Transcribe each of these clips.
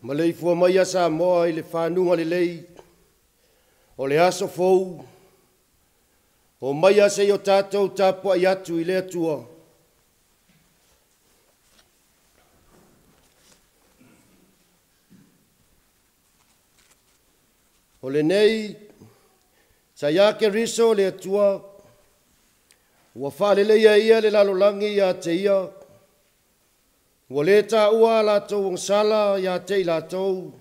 Maleifua mai ia Samoa i le fanuga lelei o le aso fou, o mai se i o tatou tapuai atu i le Atua. O lenei, sa ia Keriso le Atua, ua faaleleia ia le lalolagi ia te ia, ua le taua a latou agasala ia te i latou,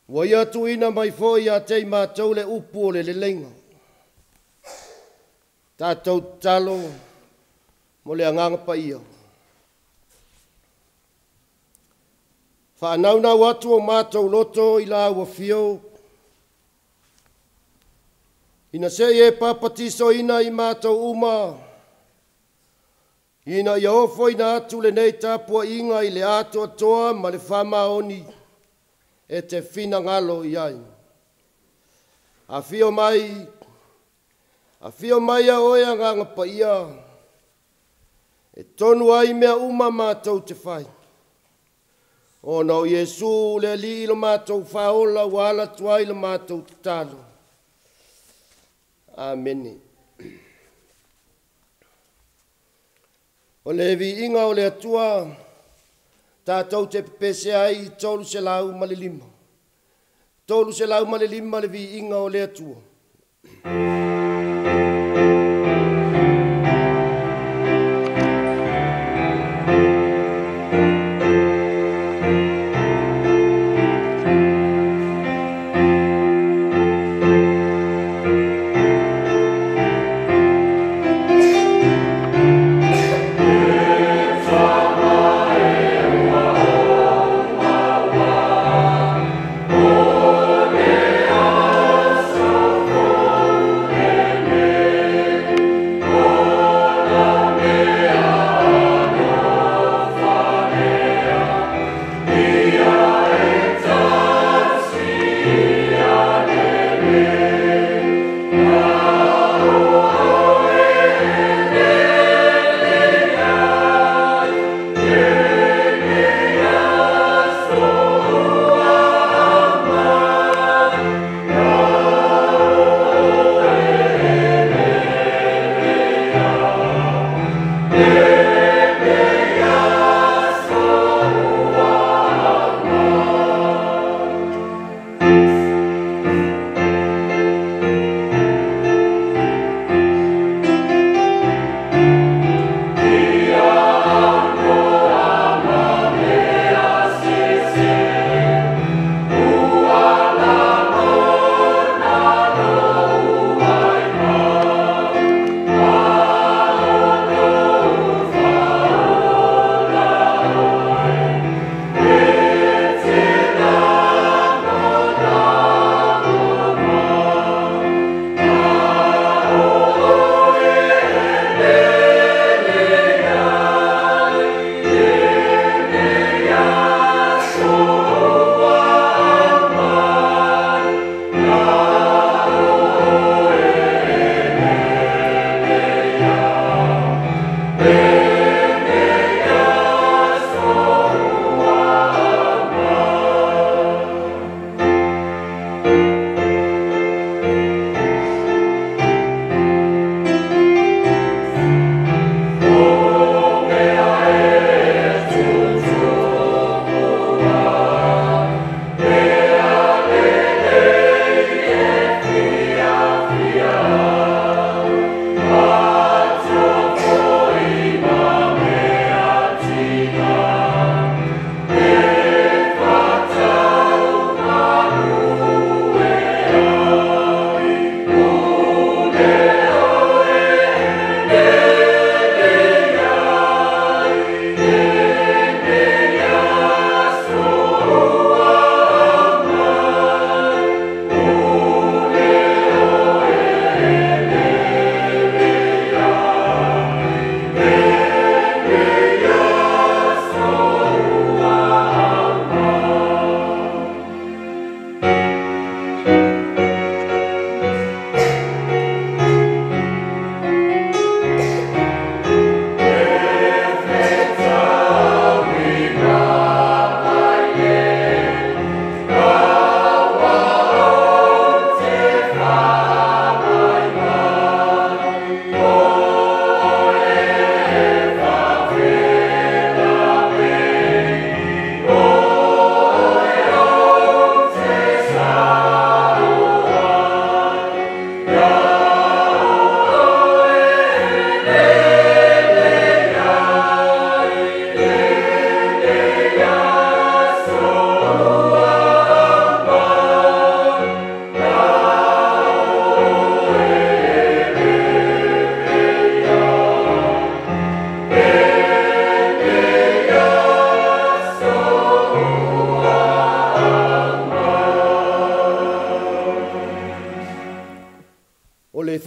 ua ia tuuina mai foi ia te i matou le upu o le leleiga. Tatou tatalo mo le Agaga Paia. Faanaunau atu o matou loto i lau afio, ina se i e papatisoina i matou uma, ina ia ofoina atu lenei tapuaiga i le atoatoa ma le faamaoni e te finagalo i ai. Afio mai, afio mai a oe Agaga Paia, e tonu ai mea uma matou te fai. Ona o Iesu le Alii lo matou faaola ua ala atu ai le matou tatalo. Amene. O le viiga o le Atua, tatou te pepese ai i 305. 305 le viiga o le Atua. O le aso fou.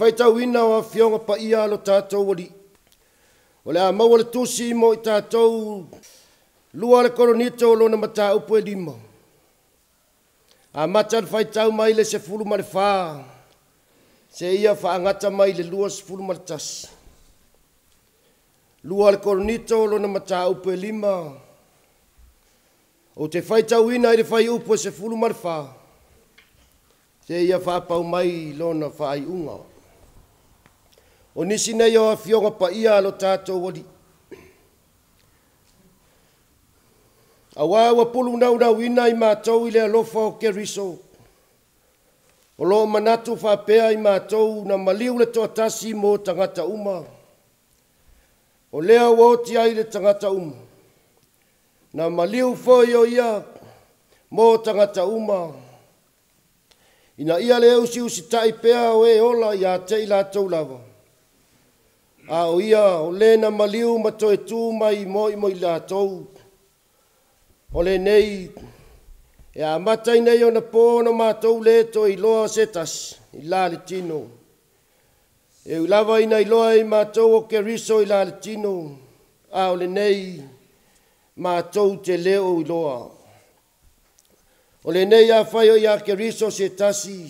faitauina o Afioga Paia a lo tatou Alii, o le a maua le tusi mo i tatou 2 le Korinito lona mataupu e 5. Amata le faitau mai le 14 seia faagata mai le 21. 2 le Korinito lona mataupu e 5. Ou te faitauina i le fuaiupu e 14 seia faapau mai lona faaiuga. O nisi nei o Afioga Paia a lo tatou Alii. Auā ua pulunaunauina i matou i le alofa o Keriso, o lo o manatu faapea i matou na maliu le toatasi mo tagata uma, o lea ua oti ai le tagata uma, na maliu foi o ia mo tagata uma, ina ia le usiusitai pea o e ola ia te i latou lava, a o ia o le na maliu ma toe tu mai mo i latou. O lenei e amata i nei ona po ona matou le toe iloa se tasi i la le tino. E ui lava ina iloa i matou o Keriso i la le tino, a o lenei matou te le o iloa. O lenei afai o ia Keriso se tasi,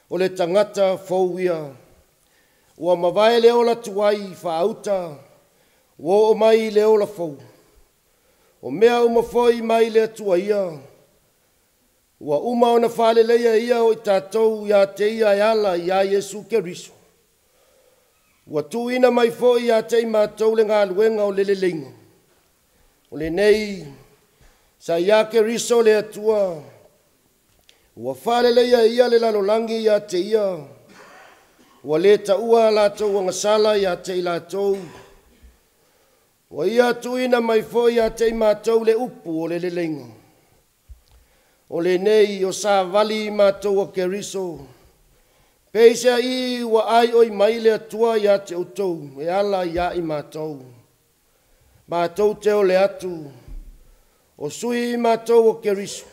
o le tagata fou ia. Ua mavae le ola tuai faauta, ua oo mai le ola fou. O mea uma foi mai le Atua ia, ua uma ona faaleleia ia o i tatou ia te ia e ala ia Iesu Keriso. Ua tuuina mai foi ia te i matou le galuega o le leleiga. O lenei sa ia Keriso le Atua, ua faaleleia ia le lalolagi ia te ia, ua le taua latou agasala ia te i latou, ua ia tuuina mai foi ia te i matou le upu o le leleiga. O lenei o savali i matou o Keriso, peisea i ua ai oi mai le Atua ia te outou e ala ia i matou. Matou te ole atu, o sui i matou o Keriso,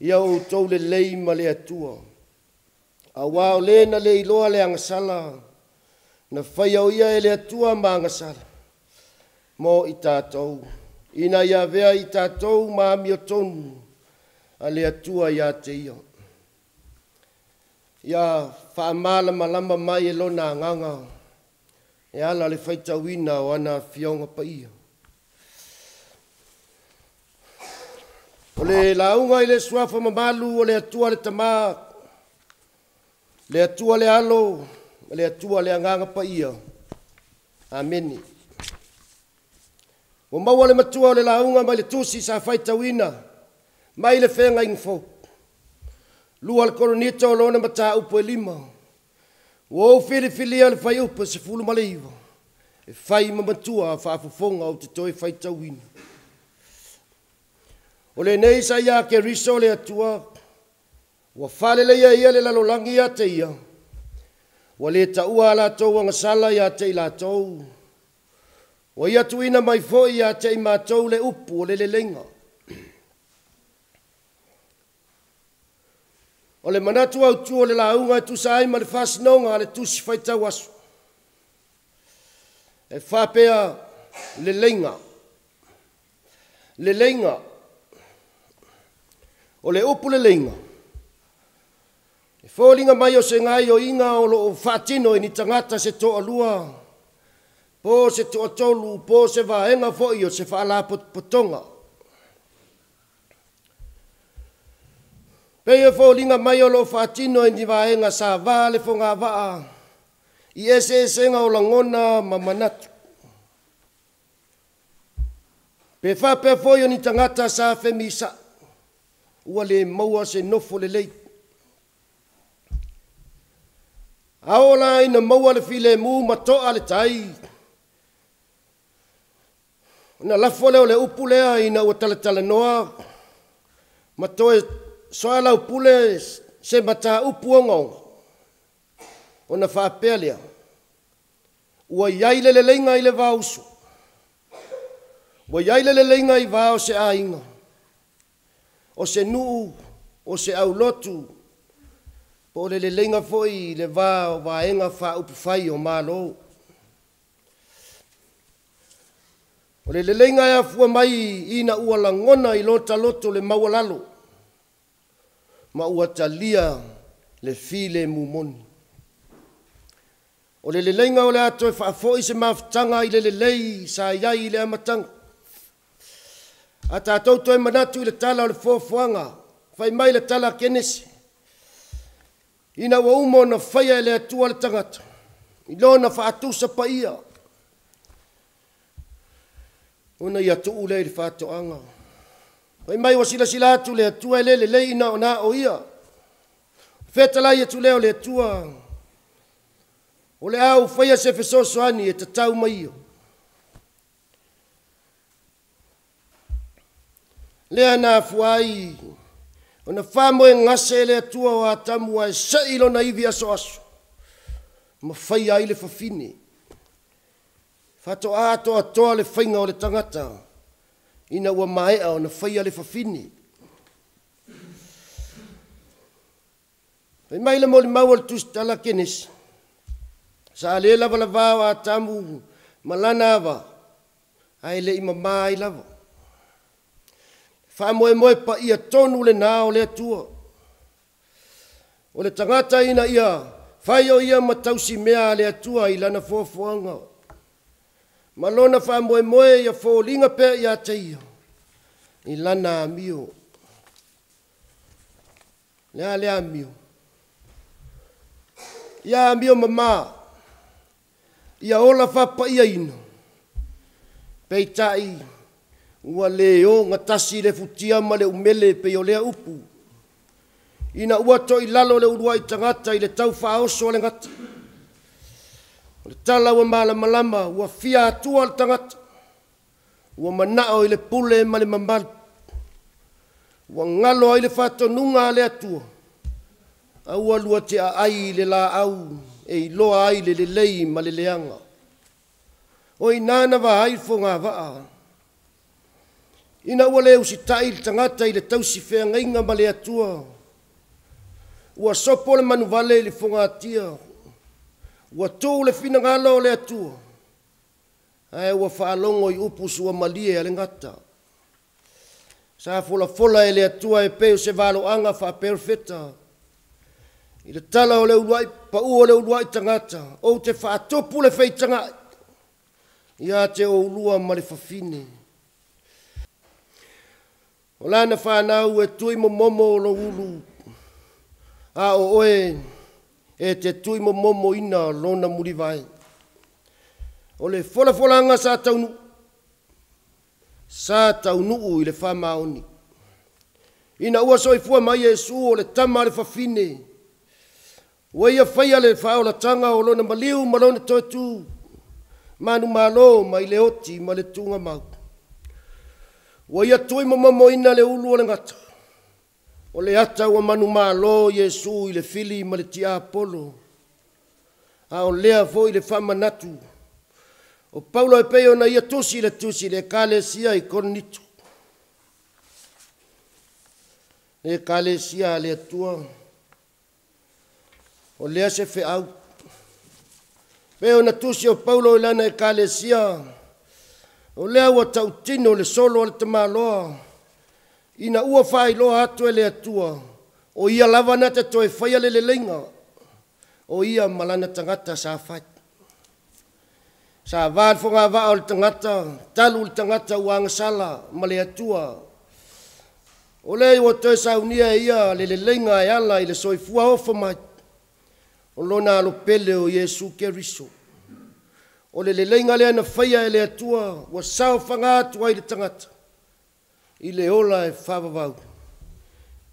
ia outou lelei ma le Atua. Auā o le na le iloa le agasala, na faia o ia e le Atua ma agasala, mo i tatou, ina ia avea i tatou ma amiotonu a le Atua ia te ia. Ia faamalamalama mai e lona agaga, e ala le faitauina o ana Afioga Paia. O le lauga i le suafa mamalu o le Atua le Tama, le Atua le Alo, ma le Atua le Agaga Paia. Amene. Ua maua le matua o le lauga mai le tusi sa faitauina mai le feagaiga fou. 2 le Korinito lona mataupu e 5. Ua ou filifilia le fuaiupu e 19 e fai ma matua faafofoga ou te toe faitauina. O lenei sa ia Keriso le Atua, ua faaleleia ia le lalolagi ia te ia, ua le taua a latou agasala ia te i latou, ua ia tuuina mai foi ia te i matou le upu o le leleiga. O le manatu autu o le lauga e tusa ai ma le faasinoga a le tusi faitau aso. E faapea leleiga. Leleiga. O le upu leleiga, e foliga mai o se gaoioiga o lo o faatino e ni tagata se toalua, po se toatolu, po se vaega foi o se faalapotopotoga. Pei e foliga mai o lo o faatino e ni vaega sa va le fogavaa i eseesega o lagona ma manatu. Pe faapea foi o ni tagata sa femisa'i, ua le maua se nofo lelei. A oo la ina maua le filemu ma to'a le tai, ona lafo lea o le upu lea ina ua talatalanoa ma toe soalaupule se mataupu ogaoga, ona faapea lea, ua i ai le leleiga i le vauso, ua i ai le leleiga i va o se aiga, o se nuu, o se aulotu, Po o le leleiga foi i le va o Vaega Faaupufai o Malo. O le leleiga e afua mai ina ua lagona i lota loto le maualalo ma ua talia le filemu moni. O le leleiga o le a toe faafoi se mafutaga i le lelei sa i ai i le amataga. A tatou toe manatu i le tala o le foafoaga fai mai le tala a Kenese, ina ua uma ona faia e le Atua le tagata i Lona faatusa paia, ona ia tuu lea i le faatoaga. Fai mai ua silasila atu le Atua e le lelei na o na o Ia. Fetalai atu lea o le Atua, o le a ou faia se fesoasoani e tatau ma ia. Lea na afua ai ona faamoegase e le Atua o Atamu ae se'i lona ivi asoaso ma faia ai le fafine. Faatoa atoatoa le faiga o le tagata ina ua maea ona faia le fafine. Fai mai le molimau a le Tusitala a Kenese, sa le lavalava o Atamu ma lana Ava ae le i mama ai lava. Faamoemoe paia tonu lena o le Atua, o le tagata ina ia fai o ia ma tausimea a le Atua i lana foafoaga ma lona faamoemoe ia foliga pea ia te Ia i lana amio. O le a lea amio? Ia amio mama, ia ola faapaiaina, peitai ua le ogatasi le futia ma le umele e pei o lea upu, ina ua toilalo le uluai tagata i le tau faaoso a le gata. O le tala ua malamalama, ua fia atua le tagata, ua manao i le pule ma le mamalu, ua galo ai le faatonuga a le Atua, aua lua te aai i le laau e iloa ai le lelei ma le leaga. O i ina na va ai le fogavaa. Ina ua le usitai le tagata i le tausi feagaiga ma le Atua, ua sopo le manuvale i le fogatia, ua tuu le finagalo o le Atua, ae ua faalogo i upu suamalie a le gata. Sa folafola e le Atua e pei o se valoaga faaperofeta i le tala o le uluai pau o le uluai tagata, ou te faatupu le feitagai ia te oulua ma le fafine. O lana fanau e tuimomomo lou ulu, a o oe e te tuimomomoina lona mulivae. O le folafolaga sa taunuu, sa taunuu i le faamaoni. Ina ua soifua mai Iesu o le Tama a le fafine, ua ia faia le faaolataga o lona maliu ma lona toe tu manumalo mai le oti ma le tugamau. Ua ia tuimomomoina le ulu o le gata, o le ata ua manumalo Iesu i le fili ma le tiapolo. A o lea foi le faamanatu o Paulo e pei ona ia tusi le tusi i le Ekalesia i Korinito. Le Ekalesia a le Atua, o lea se feau. Pei ona tusi o Paulo i lana Ekalesia, o lea ua tautino le solo a le tamaloa ina ua faailoa atu e le Atua, o Ia lava na te toe faia le leleiga, o Ia ma Lana tagata sa fai. Sa va le fogavaa o le tagata talu le tagata ua agasala ma le Atua. O lea ua toe saunia e Ia le leleiga e ala i le soifua ofo mai o Lona Alo pele o Iesu Keriso. O le leleiga lea na faia e le Atua ua saofaga atu ai le tagata i le ola e faavavau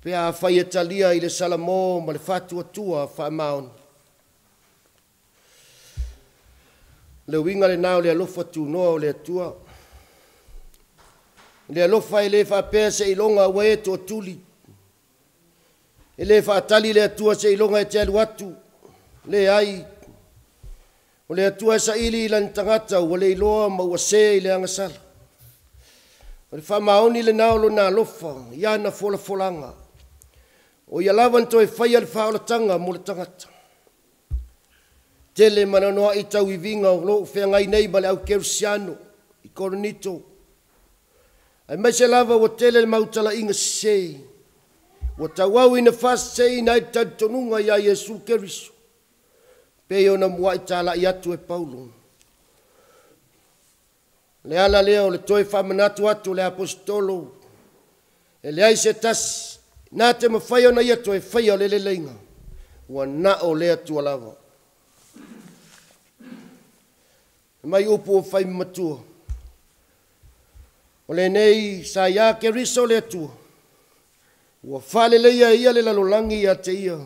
pe afai e talia i le salamo ma le faatuatua faamaoni. O le uiga lena o le alofa tunoa o le Atua. O le alofa e le faapea seiloga ua e tootuli. E le faatali le Atua seiloga e te alu atu. Leai. O le Atua e saili i lana tagata ua le iloa ma ua se i le agasala. O le faamaoni lena o Lona alofa i ana folafolaga. O ia lava na toe faia le faaolataga mo le tagata. Tele ma anoanoai tauiviga o lo o feagai nei ma le au kerisiano i Korinito, aemaise lava ua tele le mau talaiga sese ua tauau ina faaseseina ai le talitonuga ia Iesu Keriso, pei ona muai talai atu e Paulo. O le ala lea o le toe faamanatu atu o le Aposetolo, e leai se tasi na te mafai ona ia toe faia le leleiga, ua na o le Atua lava. Mai upu o fai matua, o lenei sa ia Keriso le Atua, ua faaleleia e ia le lalolagi ia te ia,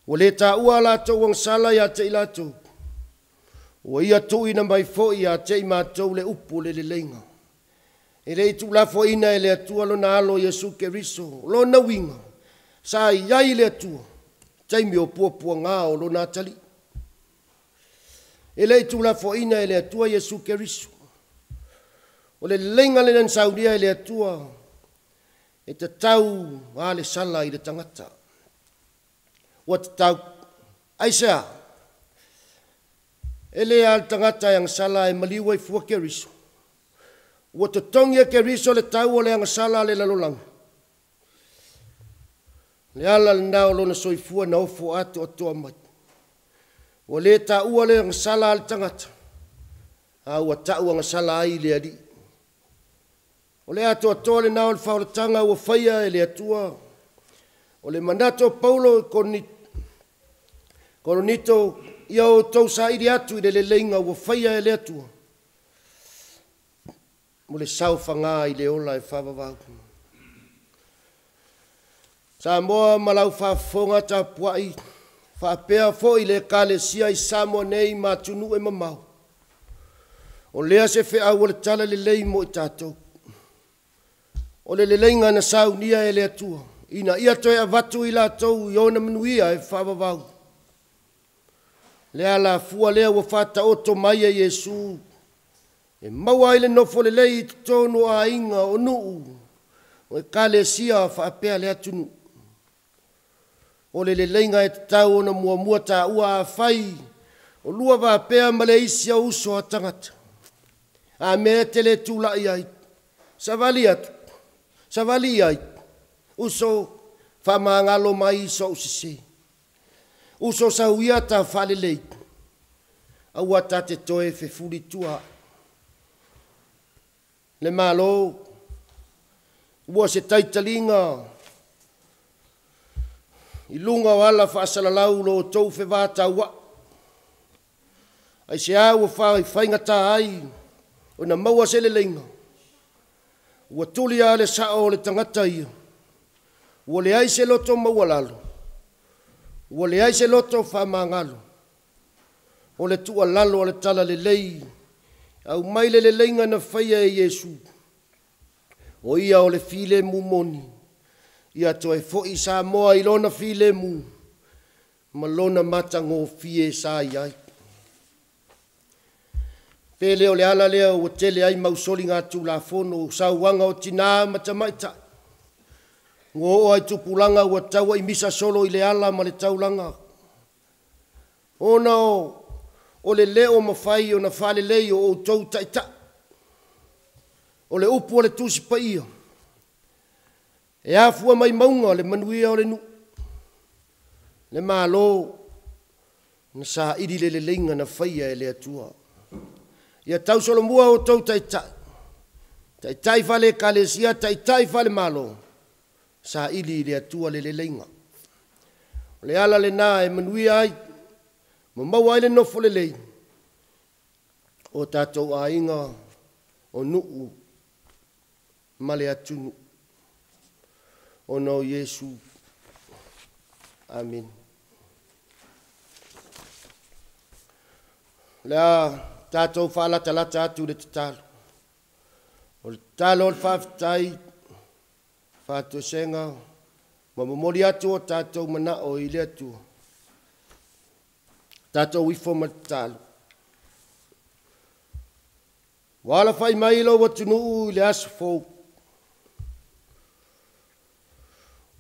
ua le taua a latou agasala ia te i latou, ua ia tuuina mai foi ia te i matou le upu o le leleiga. E le i tuulafoaiina e le Atua lona alo Iesu Keriso, o lona uiga, sa i ai le Atua, taimi o puapuaga o lona atalii. E le i tuulafoaiina e le Atua Iesu Keriso. O le leleiga lena na saunia e le Atua, e tatau a le sala i le tagata. Ua tatau, aisea? E le a le tagata e agasala ae maliu ai fua Keriso. Ua totogi e Keriso le tau o le agasala a le lalolagi. O le ala lena o lona soifua na ofo atoatoa mai. Ua le taua le agasala a le tagata, a ua tau agasala ai le Alii. O le atoatoa lena o le faaolataga ua faia e le Atua. O le manatu o Paulo i Korinito, ia outou saili atu i le leleiga ua faia e le Atua mo le saofaga i le ola e faavavau. Samoa ma lau faafofoga tapuai, faapea foi le Ekalesia i Samoa nei ma atunuu e mamao, o lea se feau o le talalelei mo i tatou. O le leleiga na saunia e le Atua, ina ia toe avatu i latou i ona manuia e faavavau. Le alafua lea ua faataoto mai e Iesu, e maua ai le nofo lelei i totonu o aiga, o nuu, o ekalesia faapea le atunuu. O le leleiga e tatau ona muamua taua afai o lua faapea ma le isi o uso a tagata. A mea e te le tulai ai, savali atu, savali i ai, uso, faamagalo mai sou sese. Uso sau ia ta faalelei, aua ta te toe fefulitua. Le Malo, ua se taitaliga i luga o ala faasalalau lo outou fevataua'i. Aisea ua faigata ai ona maua se leleiga? Ua tuli lava le sao o le tagata ia, ua leai se loto maualalo, ua leai se loto faamagalo. O le tuualalo a le talalelei, aumai le leleiga na faia e Iesu, o ia o le filemu moni, ia toe foi Samoa i lona filemu ma lona matagofie sa i ai. Pe le o le ala lea ua tele ai mau soligatulafono, sauaga o tinā ma tamaitai, ua oo lava i tupulaga ua tauaimisa solo i le ala ma le taulaga, ona o le le o mafai ona faalelei o outou taitai. O le upu a le Tusi Paia, e afua mai mauga le manuia o le nuu, le Malo na saili le leleiga na faia e le Atua. Ia tausolomua outou taitai, taitai faale-Ekalesia, taitai faale-Malo, saili i le Atua le leleiga. O le ala lena e manuia ai ma maua ai le nofo lelei o tatou aiga, o nuu ma le atunuu, ona o Iesu. Amene. O le a tatou faalatalata atu i le tatalo. O le tatalo o le faafetai, faatoesega ma momoli atu o tatou manao i le Atua. Tatou ifo ma le tatalo. Ua alafai mai lou atunuu i le aso fou.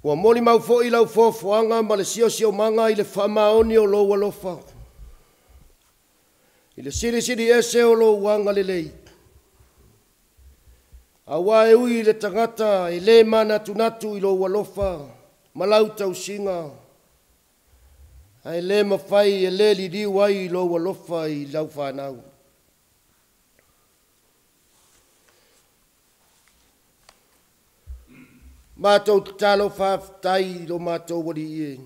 Ua molimau foi lau foafoaga ma le siosiomaga i le faamaoni o lou alofa, i le silisili ese o lou agalelei. Aua e ui i le tagata e le manatunatu i lou alofa ma lau tausiga, ae le mafai e le liliu ai i lou alofa i lau fanau. Matou tatalo faafetai i lo matou Alii e,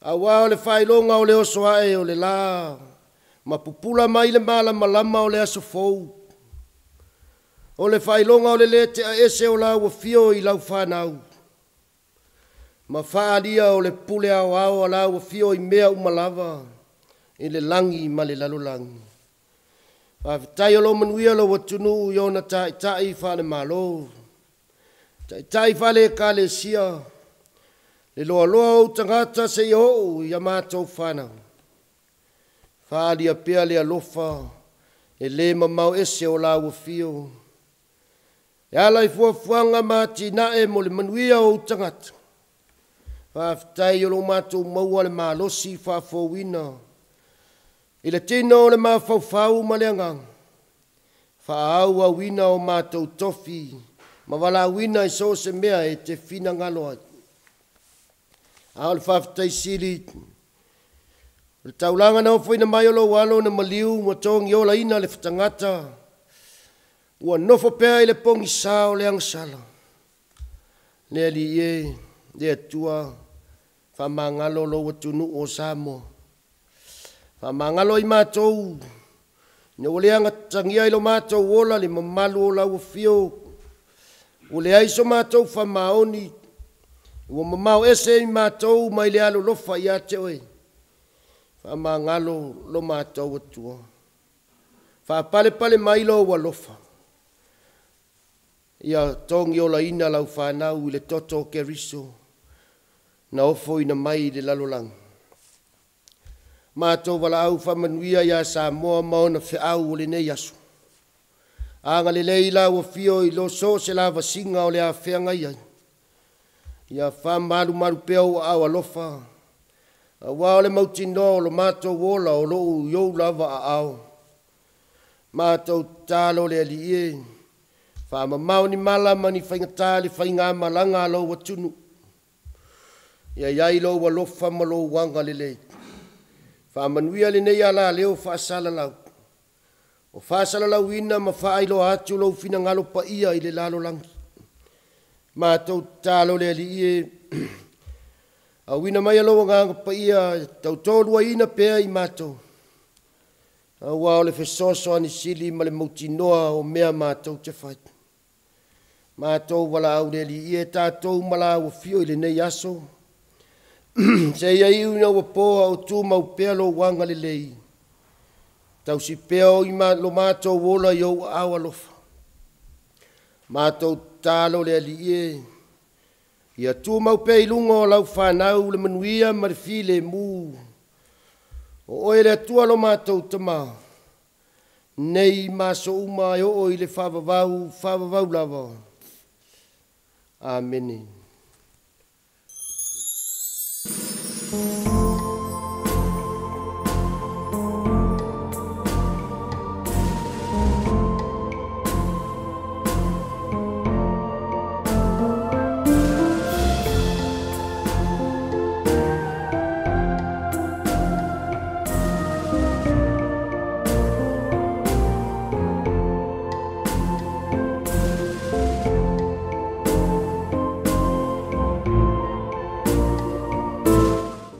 aua o le faailoga o le oso ae o le la ma pupula mai le malamalama o le aso fou, o le faailoga o le le tea ese o lau afio i lau fanau, ma faaalia o le pule aoao a lau afio i mea uma lava i le lagi ma le lalolagi. Faafetai o lo o manuia lou atunuu i ona taitai faale-Malo, taitai faale-Ekalesia, le loaloa o ou tagata seia oo i a matou fanau. Faaalia pea le alofa e le mamao ese o lau afio, e ala i fuafuaga ma atinae mo le manuia o ou tagata. Faafetai o lo o matou maua le malosi faafouina i le tino o le mafaufau ma le agaga, faaauauina o matou tofi ma valaauina i so o se mea e te finagalo ai. A o le faafetai sili, o le taulaga na ofoina mai o lou Alo na maliu ma togiolaina le tagata ua nofo pea i le pogisa o le agasala. Le Alii e, le Atua, faamagalo lou atunuu o Samoa. Faamagalo i matou ina ua le atagia i lo matou ola le mamalu o lau afio, ua leai so matou faamaoni, ua mamao ese i matou mai le alolofa ia te Oe. Faamagalo lo matou Atua. Faapalepale mai lou alofa. Ia togiolaina lau fanau i le toto o Keriso na ofoina mai i le lalolagi. Matou valaau faamanuia ia Samoa ma ona feau o lenei aso. Agalelei lau afio i so o se lavasiga o le a feagai ai. Ia faamalumalu pea ou aao alofa, aua o le mautinoa o lo matou ola o lo o i ou lava aao. Matou tatalo le Alii e, faamamao ni mala ma ni faigata i le faigamalaga a lou atunuu. Ia i ai lou alofa ma lou agalelei. Faamanuia lenei alaleo faasalalau, o faasalalauina ma faailoa atu lou finagalo paia i le lalolagi. Matou tatalo le Alii e, auina maia lou Agaga Paia e tautoaluaina pea i matou, aua o le fesoasoani sili ma le mautinoa o mea matou te fai. Matou valaau le Alii e, tatou ma lau afio i lenei aso, seia iu ina ua po a o tumau pea lou agalelei, tausi pea o lo matou ola i ou aao alofa. Matou tatalo le Alii e, ia tumau pea i luga o lau fanau le manuia ma le filemu. O oe le Atua lo matou Tama, nei ma aso uma e oo i le faavavau, faavavau lava. Amene.